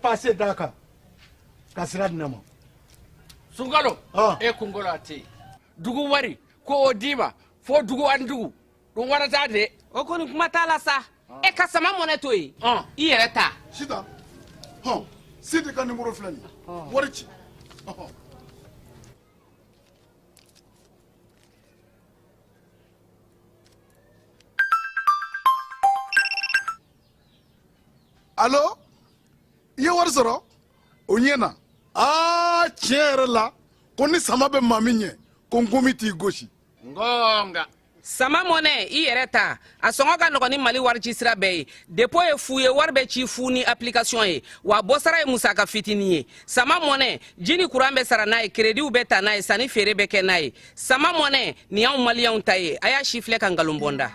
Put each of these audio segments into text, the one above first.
pase d'a kan ka sira di ne ma. Sunkalo e kunkolo a tɛ yen. Dugu wari ko o d'i ma fo dugu ani dugu ɗum waɗata de. O kɔni kuma t'a la sa. E ka sama mɔnɛ to yen, i yɛrɛ ta. Sitan, hɔn, Sidi ka nimoro filɛ nin ye, wari ci. Alo, i ye wari sɔrɔ? O ɲɛ na. Aa, tiɲɛ yɛrɛ la, ko ni sama bɛ maa min ɲɛ, ko nkomi t'i gosi. Ngonga. Sama mɔnɛ, i yɛrɛ ta, a sɔngɔ ka nɔgɔn ni Mali wari ci sira bɛɛ ye. Dépôt ye fu ye, wari bɛ ci fu ni application ye, wa bɔsara ye musaka fitinin ye. Sama mɔnɛ, ji ni kuran bɛ sara n'a ye, créditw bɛ ta n'a ye, sanni feere bɛ kɛ n'a ye. Sama mɔnɛ nin y'anw maliyɛnw ta ye. A y'a si filɛ ka nkalon bɔ n da.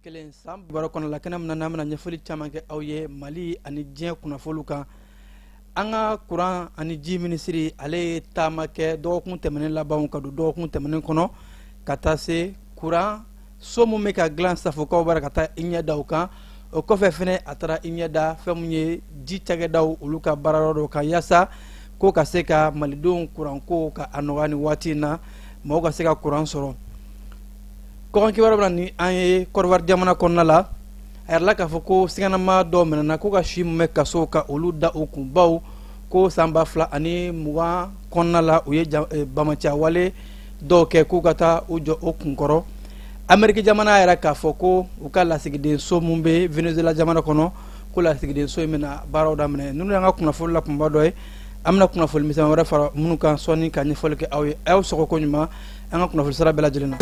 Kelen san baro kɔnɔ la, kɛnɛ min na n'an bɛna ɲɛfɔli caman kɛ aw ye Mali ani diɲɛ kunnafoliw kan. An ka kuran ani ji minisiri, ale ye taama kɛ dɔgɔkun tɛmɛnen labanw ka don dɔgɔkun tɛmɛnen kɔnɔ, ka taa se kuran so min bɛ ka dilan Safokaw bara, ka taa i ɲɛ da o kan. O kɔfɛ fɛnɛ, a taara i ɲɛ da fɛn min ye ji cakɛdaw, olu ka baarayɔrɔ dɔw kan, yaasa ko ka se ka malidenw kuranko ka a nɔgɔya nin waati in na, maaw ka se ka kuran sɔrɔ. Kɔkan kibaruya bɛna ni an ye Kɔdiwari jamana kɔnɔna la. A yirala k'a fɔ ko siganama dɔw minɛna ko ka si min bɛ kaso ka olu da u kun, baw ko san 2020 kɔnɔna la, u ye bamaciya wale dɔw kɛ, k'u ka taa u jɔ o kunkɔrɔ. Ameriki jamana yɛrɛ k'a fɔ ko u ka lasigidenso min bɛ Venezuela jamana kɔnɔ, ko lasigidenso in bɛna baaraw daminɛ. Ninnu y'an ka kunnafoni la kunba dɔ ye. An bɛna kunnafoni misɛnman wɛrɛ fara minnu kan sɔɔni ka ɲɛfɔli kɛ aw ye. A y'aw sɔgɔ ko ɲuman an ka kunnafoni sira bɛɛ lajɛlen na.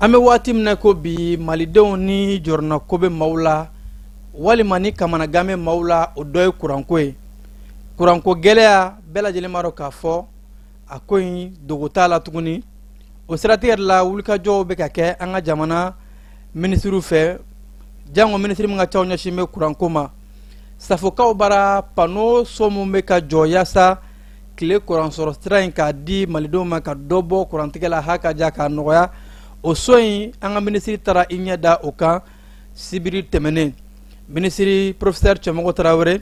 An bɛ waati min na ko bi, malidenw ni jɔrɔnako bɛ maaw la walima ni kamanagan bɛ maaw la, o dɔ ye kuranko ye. Kuranko gɛlɛya, bɛɛ lajɛlen b'a dɔn k'a fɔ a ko in dogo t'a la tuguni. O siratigɛ de la, wulikajɔw bɛ ka kɛ an ka jamana minisiriw fɛ, jango minisiri min ka caw ɲɛsin bɛ kuranko ma. Safokaw bara, pano so min bɛ ka jɔ yaasa tile kuran sɔrɔ sira in k'a di malidenw ma, ka dɔ bɔ kurantigɛ la ha ka ja k'a nɔgɔya, o so in, an ka minisiri taara i ɲɛ da o kan sibiri tɛmɛnen. Minisiri professeur Cɛmɔgɔ Tarawele,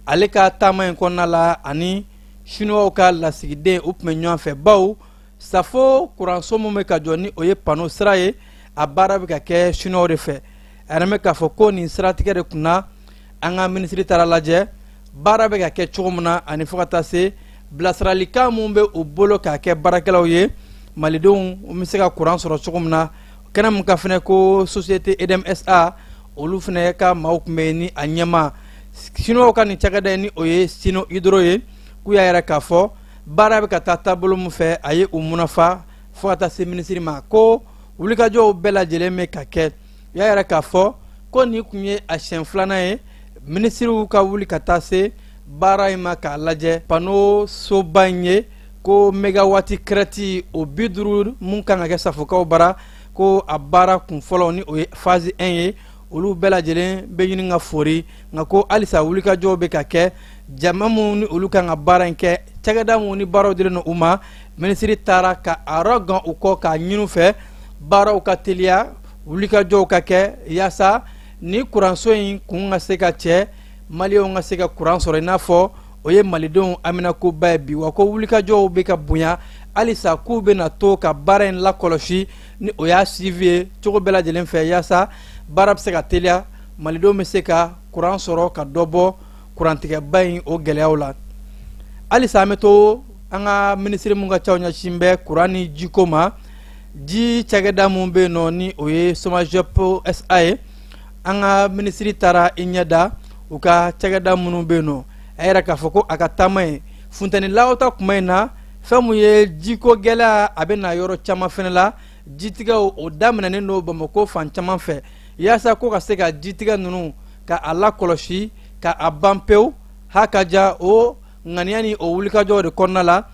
ale ka taama in kɔnɔna la, ani Chinois ka lasigiden, u tun bɛ ɲɔgɔn fɛ, baw Safo kuranso min bɛ ka jɔ ni o ye pano sira ye, a baara bɛ ka kɛ Chinois de fɛ. A yɛrɛ bɛ k'a fɔ ko nin siratigɛ de kunna an ka minisiri taara lajɛ baara bɛ ka kɛ cogo min na, ani fo ka taa se bilasiralikan min bɛ u bolo k'a kɛ baarakɛlaw ye, malidenw bɛ se ka kuran sɔrɔ cogo min na. Kɛnɛ min ka fɛnɛ ko société EDM SA, olu fɛnɛ ka maaw tun bɛ yen ni a ɲɛmaa Chinois ka nin cakɛda ye, ni o ye Sinohydro ye. K'u y'a yɛrɛ k'a fɔ baara bɛ ka taa taabolo min fɛ, a ye u munafa fo ka taa se minisiri ma ko wulikajɔw bɛɛ lajɛlen bɛ ka kɛ. U y'a yɛrɛ k'a fɔ ko nin tun ye a siɲɛ filanan ye minisiriw ka wuli ka taa se baara in ma k'a lajɛ. Pano soba in ye ko megawati crête o 50 mun kan ka kɛ Safokaw bara, ko a baara kun fɔlɔ, ni o ye phase 1 ye, olu bɛɛ lajɛlen bɛ ɲini ka fori. Nka ko halisa wulikajɔw bɛ ka kɛ. Jama minnu ni olu kan ka baara in kɛ, cakɛda minnu ni baaraw dilen don u ma, minisiri taara ka a yɔrɔ gan u kɔ k'a ɲini fɛ baaraw ka teliya, wulikajɔw ka kɛ yaasa ni kuranso in kun ka se ka cɛ, maliyɛnw ka se ka kuran sɔrɔ, i n'a fɔ o ye malidenw haminakoba ye bi. Wa ko wulikajɔw bɛ ka bonya halisa, k'u bɛna to ka baara in lakɔlɔsi, ni o y'a suivi ye cogo bɛɛ lajɛlen fɛ, yaasa baara bɛ se ka teliya, malidenw bɛ se ka kuran sɔrɔ, ka dɔ bɔ kurantigɛba in o gɛlɛyaw la. Halisa an bɛ to an ka minisiri mun ka caw ɲɛsin bɛ kuran ni jiko ma, ji cakɛda mun bɛ yen nɔ, ni o ye Somagep SA ye, an ka minisiri taara i ɲɛ da u ka cakɛda minnu bɛ yen nɔ. A yɛrɛ k'a fɔ ko a ka taama ye funteni lawata kuma in na, fɛn mun ye jiko gɛlɛya, a bɛ na yɔrɔ caman fɛnɛ la. Jitigɛw o daminɛnen don Bamakɔ fan caman fɛ. Yaasa ko ka se ka jitigɛ ninnu ka a lakɔlɔsi ka a ban pewu. Ha ka ja, o ŋaniya ni o wulikajɔw de kɔnɔna la,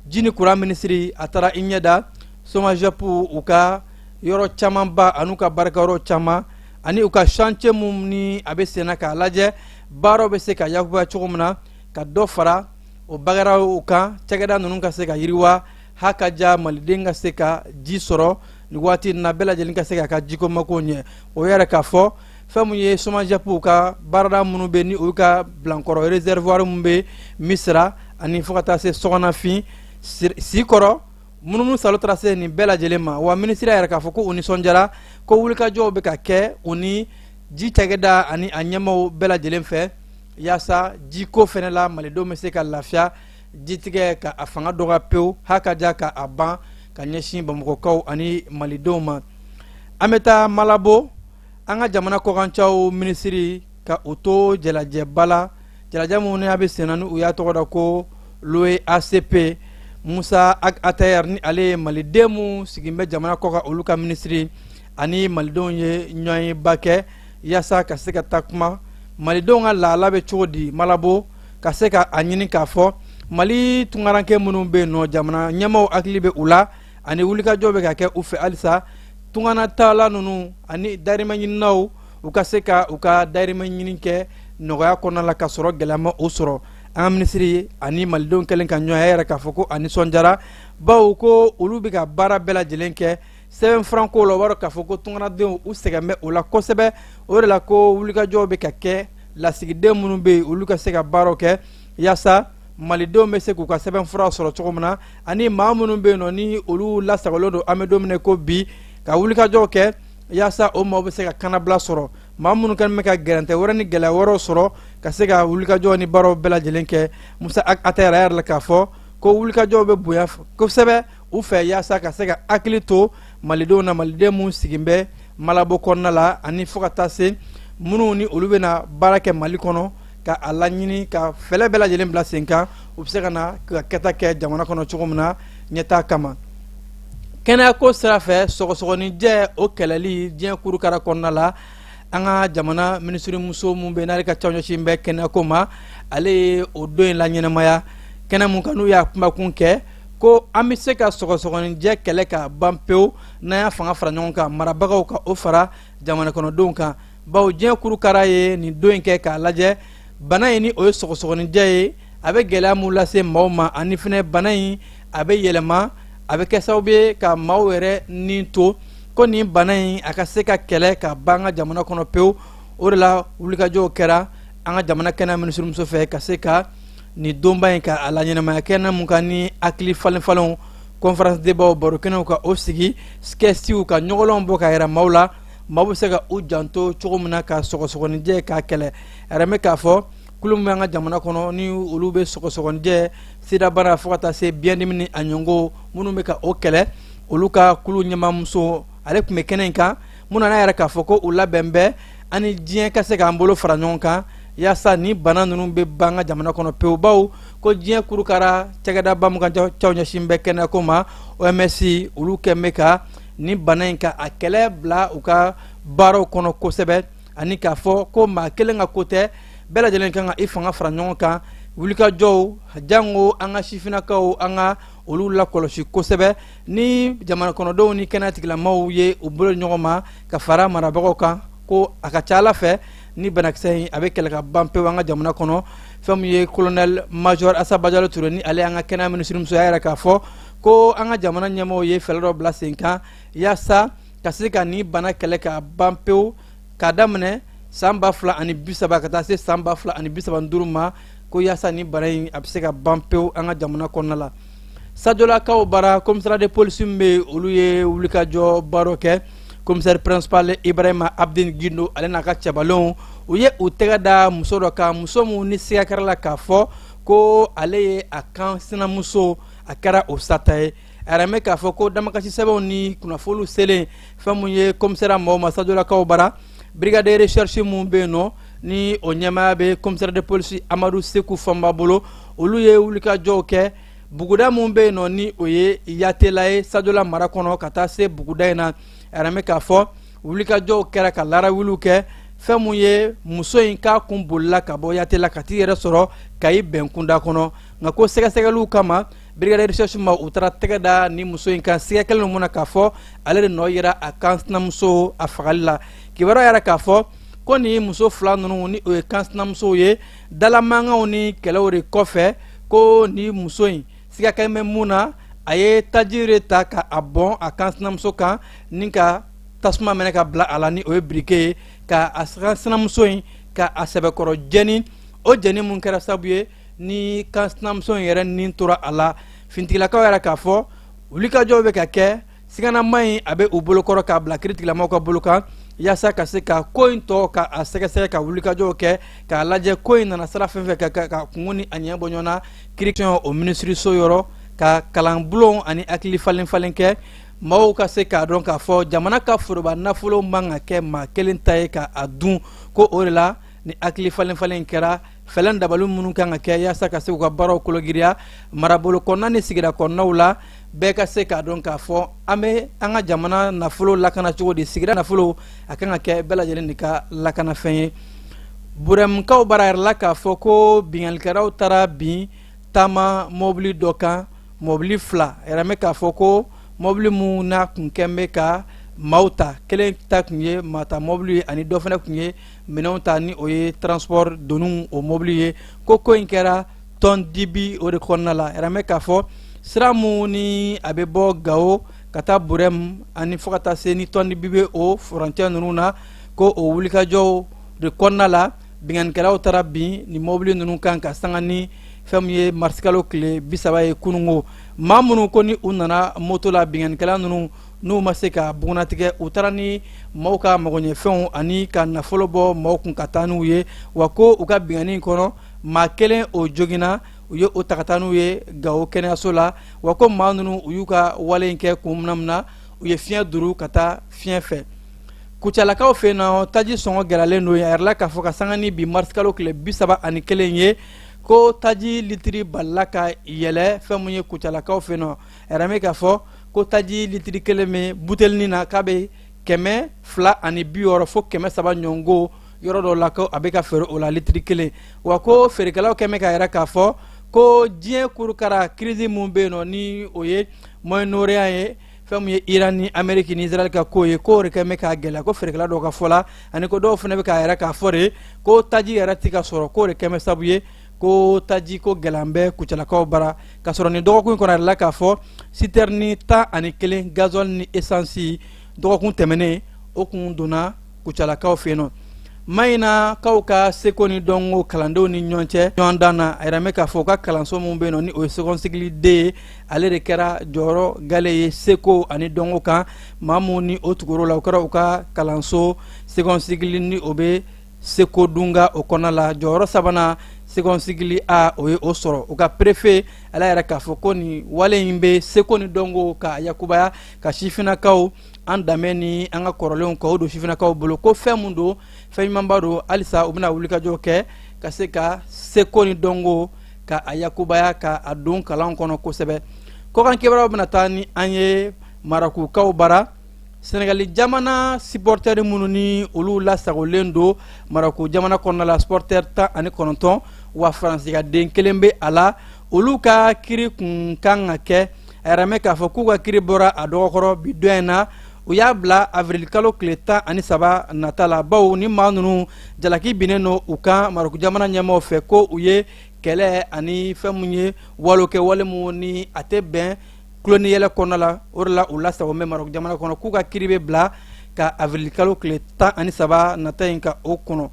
ji ni kuran minisiri a taara i ɲɛ da SOMAGEP u ka yɔrɔ camanba an'u ka baarakɛyɔrɔ caman ani u ka chantier mun ni a bɛ senna, k'a lajɛ baaraw bɛ se ka yakubaya cogo min na, ka dɔ fara o bagaraw kan, cakɛda ninnu ka se ka yiriwa. Ha ka ja, maliden ka se ka ji sɔrɔ nin waati in na, bɛɛ lajɛlen ka se k'a ka jiko mako ɲɛ. O yɛrɛ k'a fɔ fɛn mun ye, SOMAGEP ka baarada minnu bɛ ni olu ka bilankɔrɔ réservoir mun bɛ Misira ani fo ka taa se Sɔgɔnafin Sikɔrɔ, munumunu salo taara se nin bɛɛ lajɛlen ma. Wa minisiri yɛrɛ k'a fɔ ko u nisɔndiyara ko wulikajɔw bɛ ka kɛ u ni ji cakɛda ani a ɲɛmaaw bɛɛ lajɛlen fɛ, yaasa jiko fɛnɛ la malidenw bɛ se ka lafiya, jitigɛ ka a fanga dɔgɔya pewu, ha ka ja ka a ban ka ɲɛsin Bamakɔkaw ani malidenw ma. An bɛ taa Malabo. An ka jamana kɔkancaw minisiri ka u to jalajɛba la, jalajɛ minnu n'a bɛ senna ni u y'a tɔgɔ da ko l'OACP, Musa Atayar ni ale ye maliden mun sigin bɛ jamana kɔkan olu ka minisiri, ani malidenw ye ɲɔgɔnyeba kɛ yaasa ka se ka taa kuma malidenw ka lahala bɛ cogo di Malabo, ka se ka a ɲini k'a fɔ Mali tunkaranke minnu bɛ yen nɔ, jamana ɲɛmaaw hakili bɛ u la ani wulikajɔ bɛ ka kɛ u fɛ halisa. Tunkanataala ninnu ani dahirimɛ ɲininaw, u ka se ka u ka dahirimɛ ɲini kɛ nɔgɔya kɔnɔna la ka sɔrɔ gɛlɛya ma o sɔrɔ. An ka minisiri ani malidenw kɛlen ka ɲɔgɔn yɛrɛ k'a fɔ ko a nisɔndiyara, bawo ko olu bɛ ka baara bɛɛ lajɛlen kɛ sɛbɛn furanko la. O b'a dɔn k'a fɔ ko tunkaradenw u sɛgɛn bɛ o la kosɛbɛ. O de la ko wulikajɔw bɛ ka kɛ, lasigiden minnu bɛ yen, olu ka se ka baaraw kɛ yaasa malidenw bɛ se k'u ka sɛbɛn fura sɔrɔ cogo min na, ani maa minnu bɛ yen nɔ ni olu lasagolen don, an bɛ don min ko bi, ka wulikajɔw kɛ yaasa o maaw bɛ se ka kannabila sɔrɔ, maa minnu kɛlen bɛ ka gɛrɛntɛ wɛrɛ ni gɛlɛya wɛrɛw sɔrɔ, ka se ka wulikajɔ ni baaraw bɛɛ lajɛlen kɛ. Musa Atayɛrɛ yɛrɛ la k'a fɔ ko wulikajɔw bɛ bonya kosɛbɛ u fɛ yaasa ka se ka hakili to malidenw na, maliden minnu sigin bɛ Malabo kɔnɔna la ani fo ka taa se minnu ni olu bɛna baara kɛ Mali kɔnɔ, ka a laɲini ka fɛɛrɛ bɛɛ lajɛlen bila sen kan, u bɛ se ka na ka kɛta kɛ jamana kɔnɔ cogo min na ɲɛtaa kama. Kɛnɛyako sira fɛ, sɔgɔsɔgɔnijɛ o kɛlɛli diɲɛ kurukara kɔnɔna la, an ka jamana minisirimuso mun bɛ n'ale ka caw ɲɛsin bɛ kɛnɛyako ma, ale ye o don in laɲɛnamaya kɛnɛ mun kan, n'u y'a kumakun kɛ ko an bɛ se ka sɔgɔsɔgɔnijɛ kɛlɛ ka ban pewu n'an y'a fanga fara ɲɔgɔn kan, marabagaw ka o fara jamana kɔnɔdenw kan, bawo diɲɛ kurukara ye nin don in kɛ k'a lajɛ bana in ni o ye sɔgɔsɔgɔnijɛ ye, a bɛ gɛlɛya mun lase maaw ma, ani fɛnɛ bana in a bɛ yɛlɛma, a bɛ kɛ sababu ye ka maaw yɛrɛ ni to. Ko nin bana in a ka se ka kɛlɛ ka ban an ka jamana kɔnɔ pewu, o de la wulikajɔw kɛra an ka jamana kɛnɛya minisirimuso fɛ ka se ka nin donba in ka a laɲɛnamaya kɛnɛ mun kan, ni hakili falen falenw, conférence débat, barokɛnɛw ka o sigi, sketchiw ka ɲɔgɔlɔnw bɔ ka yira maaw la, maaw bɛ se ka u janto cogo min na ka sɔgɔsɔgɔnijɛ k'a kɛlɛ. A yɛrɛ bɛ k'a fɔ kulu min bɛ an ka jamana kɔnɔ ni olu bɛ sɔgɔsɔgɔnijɛ, sidabana, fo ka taa se biyɛndimi ni a ɲɔgɔnw minnu bɛ ka o kɛlɛ, olu ka kulu ɲɛmaamuso ale tun bɛ kɛnɛ in kan, mun nana yɛrɛ k'a fɔ ko u labɛn bɛ ani diɲɛ ka se k'an bolo fara ɲɔgɔn kan yaasa ni bana ninnu bɛ ban an ka jamana kɔnɔ pewu, bawo ko diɲɛ kurukara cakɛdaba mun ka caw ɲɛsin bɛ kɛnɛyako ma, OMS, olu kɛn bɛ ka ni bana in ka a kɛlɛ bila u ka baaraw kɔnɔ kosɛbɛ, ani k'a fɔ ko maa kelen ka ko tɛ, bɛɛ lajɛlen kan ka i fanga fara ɲɔgɔn kan wulikajɔw, jango an ka sifinnakaw, an ka olu lakɔlɔsi kosɛbɛ, ni jamana kɔnɔdenw ni kɛnɛya tigilamaaw ye u bolo ɲɔgɔn ma ka fara marabagaw kan, ko a ka ca ala fɛ ni banakisɛ in a bɛ kɛlɛ ka ban pewu an ka jamana kɔnɔ. Fɛn min ye colonel major Asa Bajalo Ture ni ale an ka kɛnɛya minisirimuso y'a yɛrɛ k'a fɔ ko an ka jamana ɲɛmaaw ye fɛɛrɛ dɔ bila sen kan yaasa ka se ka nin bana kɛlɛ ka ban pewu, k'a daminɛ san 2030 ka taa se san 2035 ma, ko yaasa ni bana in a bɛ se ka ban pewu an ka jamana kɔnɔna la. Sajolakaw bara, commissariat de police min bɛ yen, olu ye wulikajɔ baaraw kɛ. Commissaire principal Ibrahima Abdin Gindo, ale n'a ka cɛbalenw, u ye u tɛgɛ da muso dɔ kan, muso mun ni siga kɛra la k'a fɔ ko ale ye a kan sinamuso, a kɛra o sata ye. A yɛrɛ bɛ k'a fɔ ko damakasi sɛbɛnw ni kunnafoniw selen fɛn mun ye commissariat mɔgɔw ma Sajolakaw bara, brigade de recherche mun bɛ yen nɔ ni o ɲɛmaaya bɛ commissaire de police Amadu Seku Fanba bolo, olu ye wulikajɔw kɛ buguda mun bɛ yen nɔ ni o ye Yatela ye Sajola mara kɔnɔ, ka taa se buguda in na. A yɛrɛ bɛ k'a fɔ Wulikajɔw kɛra ka larawuliw kɛ. Fɛn mun ye, muso in k'a kun bolila ka bɔ Yate la ka t'i yɛrɛ sɔrɔ Kayi bɛnkunda kɔnɔ. Nka ko sɛgɛsɛgɛliw kama, brigade recherche ma u taara tɛgɛ da ni muso in kan, siga kɛlen mun na k'a fɔ ale de nɔ yera a kan sinamuso a fagali la. Kibaruya yɛrɛ k'a fɔ ko ni muso fila ninnu, ni o ye kan sinamusow ye, dalamankanw ni kɛlɛw de kɔfɛ, ko ni muso in siga kɛlen bɛ mun na, a ye taji de ta ka a bɔn a kan sinamuso kan ni ka tasuma minɛ ka bila a la, ni o ye briquet ye, ka a sinamuso in ka a sɛbɛkɔrɔ jɛni. O jɛni mun kɛra sababu ye ni kan sinamuso in yɛrɛ nin tora a la. Fintigilakaw yɛrɛ k'a fɔ wulikajɔw bɛ ka kɛ, siganama in a bɛ u bolokɔrɔ k'a bila kiritigilamaw ka bolo kan, yaasa ka se ka ko in tɔ ka a sɛgɛsɛgɛ, ka wulikajɔw kɛ k'a lajɛ ko in nana sira fɛn fɛn ka kungo ni a ɲɛ bɔ ɲɔgɔn na. Kiiri o minisiriso yɔrɔ ka kalanbulon ani hakili falen falen kɛ, maaw ka se k'a dɔn k'a fɔ jamana ka foroba nafolo man ka kɛ maa kelen ta ye ka a dun. Ko o de la ni hakili falen falen kɛra, fɛlɛn dabali minnu kan ka kɛ yaasa ka se k'u ka baaraw kologiriya marabolo kɔnɔna ni sigida kɔnɔnaw la, bɛɛ ka se k'a dɔn k'a fɔ an bɛ an ka jamana nafolo lakana cogo di. Sigida nafolo a kan ka kɛ bɛɛ lajɛlen de ka lakanafɛn ye. Burɛmukaw bara yɛrɛ la k'a fɔ ko binkannikɛlaw taara bin taama mɔbili dɔ kan, mɔbili fila yɛrɛ bɛ k'a fɔ ko mɔbili mun n'a kun kɛn bɛ ka maaw ta, kelen ta kun ye maa ta mɔbili ye, ani dɔ fana kun ye minɛnw ta, ni o ye transport doniw o mɔbili ye. Ko in kɛra Tondibi o de kɔnɔna la. Yɛrɛ bɛ k'a fɔ sira mun ni a bɛ bɔ Gawo ka taa Burɛmu ani fo ka taa se ni Tondibi bɛ o furancɛ ninnu na, ko o wulikajɔw de kɔnɔna la binkannikɛlaw taara bin ni mɔbili ninnu kan ka sanga ni fɛn min ye marisikalo tile 30 ye kunungo. Maa minnu ko ni u nana moto la, binkannikɛla ninnu n'u ma se ka bugunnatigɛ, u taara ni maaw ka magoɲɛfɛnw ani ka nafolo bɔ maaw kun ka taa n'u ye. Wa ko u ka binkanni kɔnɔ, maa kelen o joginna, u ye o ta ka taa n'u ye Gawo kɛnɛyaso la. Wa ko maa ninnu u y'u ka wale in kɛ kun min na, u ye fiɲɛ duuru ka taa fiɲɛ fɛ. Kucalakaw fɛ yen nɔ, taji sɔngɔ gɛlɛyalen don. A yɛrɛ k'a fɔ ka sanga ni bi marisikalo tile 31 ye, ko taji litiri balila ka yɛlɛ. Fɛn mun ye, kucalakaw fɛ yen nɔ, a yɛrɛ bɛ k'a fɔ ko taji litiri kelen bɛ butelinin na k'a bɛ 260 fo 300 ɲɔgɔnko yɔrɔ dɔw la, ko a bɛ ka feere o la litiri kelen. Wa ko feerekɛlaw kɛn bɛ k'a yɛrɛ k'a fɔ ko diɲɛ kurukara crise mun bɛ yen nɔ, ni o ye Moyen-Orient ye, fɛn min ye Iran ni Amérique ni Israël ka ko ye, k'o de kɛn bɛ k'a gɛlɛya. Ko feerekɛla dɔw ka fɔ la, ani ko dɔw fana bɛ k'a yɛrɛ k'a fɔ de ko taji yɛrɛ tɛ ka sɔrɔ, k'o de kɛn bɛ sabu ye ko taji ko gɛlɛya bɛ kucalakaw bara. K'a sɔrɔ nin dɔgɔkun in kɔnɔ, a yɛrɛ la k'a fɔ citerne 11 gasoil ni essence dɔgɔkun tɛmɛnen o kun donna kucalakaw fɛ yen nɔ. Mahinakaw ka seko ni dɔnko kalandenw ni ɲɔgɔn cɛ ɲɔgɔndan na, a yɛrɛ bɛ k'a fɔ u ka kalanso min bɛ yen nɔ, ni o ye second cycle D ye, ale de kɛra jɔyɔrɔ gale ye seko ani dɔnko kan. Maa mun ni o tugur'o la, o kɛra u ka kalanso second cycle ni o bɛ seko dunga o kɔnɔna la. Jɔyɔrɔ sabanan, second cycle A, o ye o sɔrɔ. U ka préfet ale yɛrɛ k'a fɔ ko nin wale in bɛ seko ni dɔnko ka yakubaya ka sifinnakaw an danbe ni an ka kɔrɔlenw ka o don sifinnakaw bolo, ko fɛn mun don, fɛn ɲumanba don. Halisa u bɛna wulikajɔ kɛ ka se ka seko ni dɔnko ka a yakubaya ka a don kalan kɔnɔ kosɛbɛ. Kɔkan kibaruyaw bɛna taa ni an ye Marakukaw bara. Senegali jamana supporter minnu ni olu lasagolen don Maraku jamana kɔnɔna la, supporter 19, wa Faransi ka den kelen bɛ a la, olu ka kiri kun kan ka kɛ. A yɛrɛ mɛn k'a fɔ k'u ka kiri bɔra a dɔgɔkɔrɔ bi don in na, u y'a bila avril kalo tile 13 nata la, bawo ni maa ninnu jalaki binnen don u kan Marɔku jamana ɲɛmaaw fɛ ko u ye kɛlɛ ani fɛn mun ye walo kɛ, wale mun ni a tɛ bɛn tulon ni yɛlɛ kɔnɔna la. O de la u lasago bɛ Marɔku jamana kɔnɔ, k'u ka kiri bɛ bila ka avril kalo tile 13 nata in ka o kɔnɔ.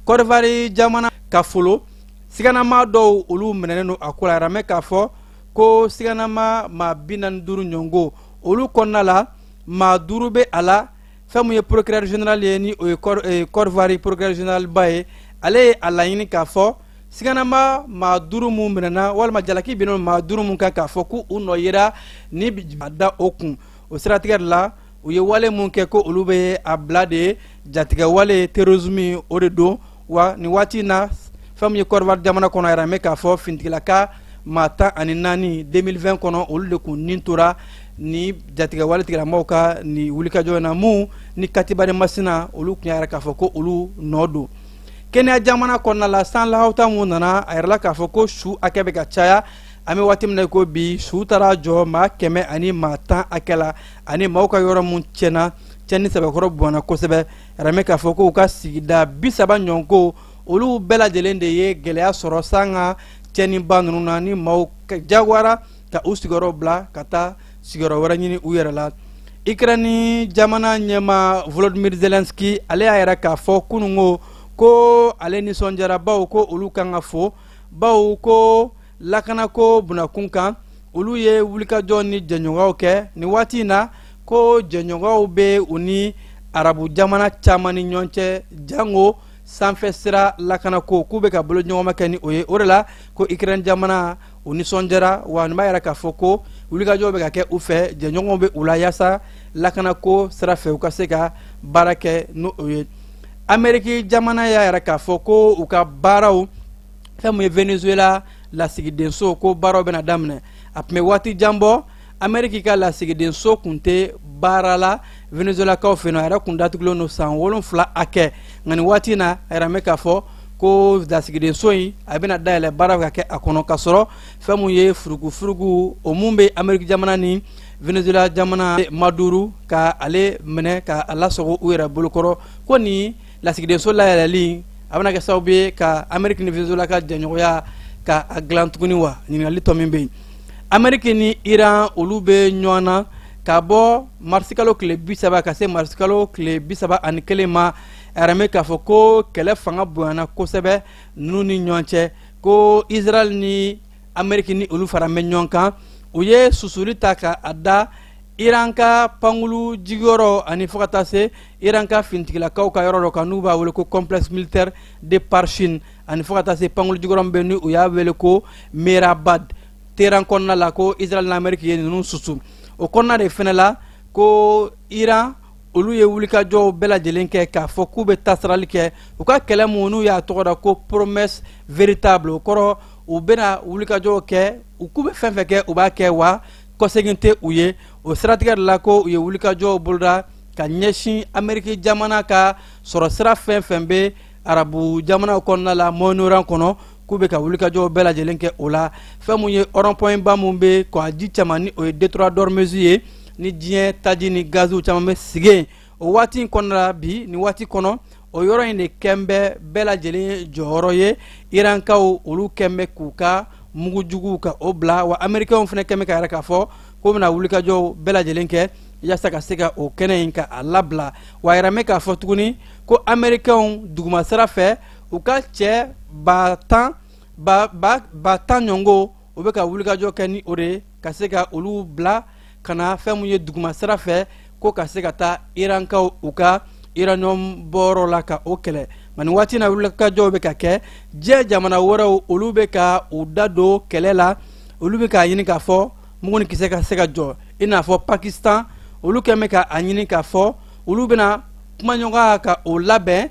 Kɔdiwari jamana ka folo siganama dɔw, olu minɛnen don a ko la. A yɛrɛ mɛn k'a fɔ ko siganama maa 45 ɲɔgɔnko, olu kɔnɔna la maa duuru bɛ a la. Fɛn mun ye procureur général ye, ni o ye Côte d'Ivoire procureur général ba ye, ale ye a laɲini k'a fɔ siganama maa duuru mun minɛna walima jalaki binnen maa duuru mun kan, k'a fɔ ko u nɔ yera ni a da o kun. O siratigɛ de la, u ye wale mun kɛ, ko olu bɛ a bila de jatigɛ wale terrorisme o de don. Wa nin waati in na, fɛn min ye Côte d'Ivoire jamana kɔnɔ, yɛrɛ bɛ k'a fɔ finitigilaka maa 14 2020 kɔnɔ, olu de kun nin tora Ni jatigɛwale tigilamɔgɔw ka nin wulikajɔ in na, mun ni Katiba de Masina olu tun y'a yira k'a fɔ ko olu nɔ don. Kenya jamana kɔnɔna la, san lahawuta mun nana, a yirala k'a fɔ ko su hakɛ bɛ ka caya. An bɛ waati min na ko bi, su taara jɔ maa 110 hakɛ la, ani maaw ka yɔrɔ mun tiɲɛna, tiɲɛni sɛbɛkɔrɔ bonyana kosɛbɛ. Yɛrɛmɛ k'a fɔ ko u ka sigida 30 ɲɔgɔnko, olu bɛɛ lajɛlen de ye gɛlɛya sɔrɔ san ka tiɲɛniba ninnu na, ni maaw jagoyara ka u sigiyɔrɔ bila ka taa sigiyɔrɔ wɛrɛ ɲini u yɛrɛ la. Ukraine jamana ɲɛmaa Volodymyr Zelensky, ale y'a yira k'a fɔ kununko ko ale nisɔndiyara, bawo ko olu kan ka fo, bawo ko lakanako bunakun kan, olu ye wulikajɔ ni jɛɲɔgɔnw kɛ nin waati in na, ko jɛɲɔgɔnw bɛ u ni arabu jamana caman ni ɲɔgɔn cɛ, jango sanfɛ sira lakanako, k'u bɛ ka boloɲɔgɔnma kɛ ni o ye. O de la ko Ukraine jamana u nisɔndiyara, wa nin b'a yira k'a fɔ ko wulikajɔ bɛ ka kɛ u fɛ, jɛɲɔgɔnw bɛ u la, yaasa lakanako sira fɛ u ka se ka baara kɛ n'o ye. Ameriki jamana y'a yira k'a fɔ ko u ka baaraw, fɛn min ye Venezuela lasigidenso, ko baaraw bɛna daminɛ. A tun bɛ waati jan bɔ Ameriki ka lasigidenso kun tɛ baara la Venezuelakaw fɛ yen nɔ, a yɛrɛ kun datugulen don san 7 hakɛ. Nka nin waati in na, a yɛrɛ bɛ k'a fɔ ko lasigidenso in a bɛna dayɛlɛ, baara bɛ ka kɛ a kɔnɔ, k'a sɔrɔ fɛn mun ye furugufurugu o mun bɛ Ameriki jamana ni Venezuela jamana, Maduro ka ale minɛ ka a lasago u yɛrɛ bolokɔrɔ, ko nin lasigidenso layɛlɛli a bɛna kɛ sababu ye ka Ameriki ni Venezuela ka jɛɲɔgɔnya ka a dilan tuguni wa? Ɲininkali tɔ min bɛ yen, Ameriki ni Iran olu bɛ ɲɔgɔn na ka bɔ marisikalo tile 30 ka se marisikalo tile 31 ma. Arame k'a fɔ ko kɛlɛ fanga bonyana kosɛbɛ ninnu ni ɲɔgɔn cɛ, ko Israel ni Ameriki ni olu fara bɛ ɲɔgɔn kan, u ye susuli ta ka a da Iran ka pankulu jigiyɔrɔ ani fo ka taa se Iran ka finitigilakaw ka yɔrɔ dɔ kan n'u b'a wele ko complexe militaire de Parchin, ani fo ka taa se pankulu jigiyɔrɔ min bɛ ni u y'a wele ko Mehrabad Téhéran kɔnɔna la, ko Israel ni Ameriki ye ninnu susu. O kɔnɔna de fɛnɛ la, ko Iran olu ye wulikajɔw bɛɛ lajɛlen kɛ k'a fɔ k'u bɛ tasarali kɛ u ka kɛlɛ mun n'u y'a tɔgɔ da ko promesse véritable. O kɔrɔ, u bɛna wulikajɔw kɛ, u k'u bɛ fɛn fɛn kɛ, u b'a kɛ, wa kɔsegin tɛ u ye. O siratigɛ de la ko u ye wulikajɔw boloda ka ɲɛsin Ameriki jamana ka sɔrɔ sira fɛn fɛn bɛ arabu jamanaw kɔnɔna la, Moyen-Orient kɔnɔ, k'u bɛ ka wulikajɔw bɛɛ lajɛlen kɛ o la. Fɛn mun ye rond-point ba mun bɛ kɔgɔji caman ni o ye détroit d'Ormuz ye, ni diɲɛ taji ni gaziw caman bɛ sigi yen o waati in kɔnɔna la, bi nin waati kɔnɔ, o yɔrɔ in de kɛn bɛ bɛɛ lajɛlen jɔyɔrɔ ye. Irankaw olu kɛn bɛ k'u ka mugujuguw ka o bila, wa Amerikɛnw fana kɛn bɛ ka yɛrɛ k'a fɔ k'u bɛna wulikajɔw bɛɛ lajɛlen kɛ yaasa ka se ka o kɛnɛ in ka a labila. Wa a yɛrɛ bɛ k'a fɔ tuguni ko Amerikɛnw duguma sira fɛ, u ka cɛ 10,000 10,000 ɲɔgɔn, u bɛ ka wulikajɔ kɛ ni o de ye ka se ka olu bila ka na fɛn mun ye duguma sira fɛ, ko ka se ka taa Irankaw u ka uranium bɔyɔrɔ la ka o kɛlɛ. Nka nin waati na, wulikajɔw bɛ ka kɛ, diɲɛ jamana wɛrɛw olu bɛ ka u da don kɛlɛ la, olu bɛ k'a ɲini k'a fɔ mugu ni kisɛ ka se ka jɔ, i n'a fɔ Pakistan, olu kɛn bɛ ka a ɲini k'a fɔ olu bɛna kumaɲɔgɔnya ka o labɛn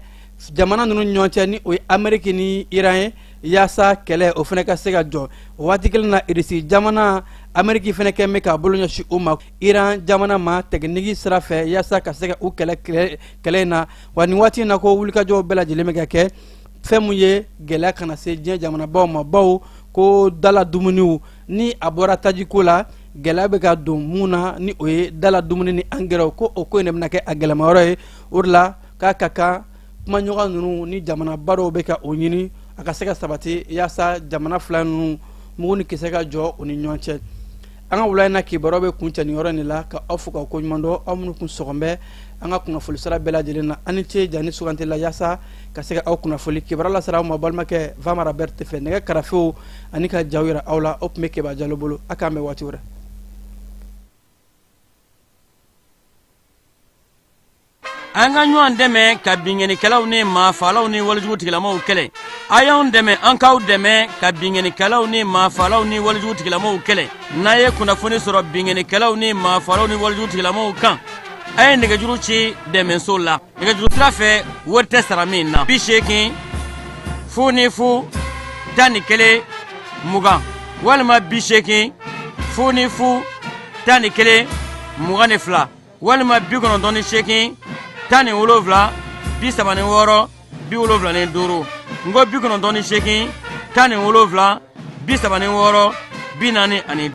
jamana ninnu ɲɔgɔn cɛ, ni o ye Ameriki ni Iran ye, yaasa kɛlɛ o fana ka se ka jɔ. O waati kelen na, Irisi jamana, Ameriki fana kɛn bɛ k'a bolo ɲɛsin o ma, Iran jamana ma, tɛkiniki sira fɛ, yaasa ka se ka u kɛlɛ kɛlɛ in na. Wa nin waati in na, ko wulikajɔw bɛɛ lajɛlen bɛ ka kɛ fɛn mun ye gɛlɛya kana se diɲɛ jamanabaw ma, bawo ko dala dumuniw ni a bɔra tajiko la, gɛlɛya bɛ ka don mun na, ni o ye dala dumuni ni angɛrɛw, ko o ko in de bɛna kɛ a gɛlɛmayɔrɔ ye. O de la k'a ka kan kumaɲɔgɔn ninnu ni jamanaba dɔw bɛ ka o ɲini, a ka se ka sabati yaasa jamana fila ninnu mugu ni kisɛ ka jɔ u ni ɲɔgɔn cɛ. An ka wula in na kibaruyaw bɛ kuncɛ nin yɔrɔ in de la, ka aw fo k'aw koɲuman dɔn, aw minnu kun sɔgɔn bɛ an ka kunnafoni sira bɛɛ lajɛlen na. Aw ni ce ja ni sugantili la yaasa ka se ka aw kunnafoni kibaruya lasera aw ma balimakɛ Vamara Berete fɛ, nɛgɛ karafew ani ka jaw yira aw la, o tun bɛ Keba Jalo bolo. A k'an bɛn waati wɛrɛ. An ka ɲɔgɔn dɛmɛ ka binkannikɛlaw ni maafaalaw ni walejugu tigilamaw kɛlɛ. A y'anw dɛmɛ, an k'aw dɛmɛ ka binkannikɛlaw ni maafaalaw ni walejugu tigilamaw kɛlɛ. N'a ye kunnafoni sɔrɔ binkannikɛlaw ni maafaalaw ni walejugu tigilamaw kan, a ye nɛgɛjuru ci dɛmɛso la nɛgɛjuru sira fɛ, wari tɛ sara min na: 80 0 0 11 20 walima 80 0 0. 11 22 walima 98 17 36 75 n ko 98 17 36 45.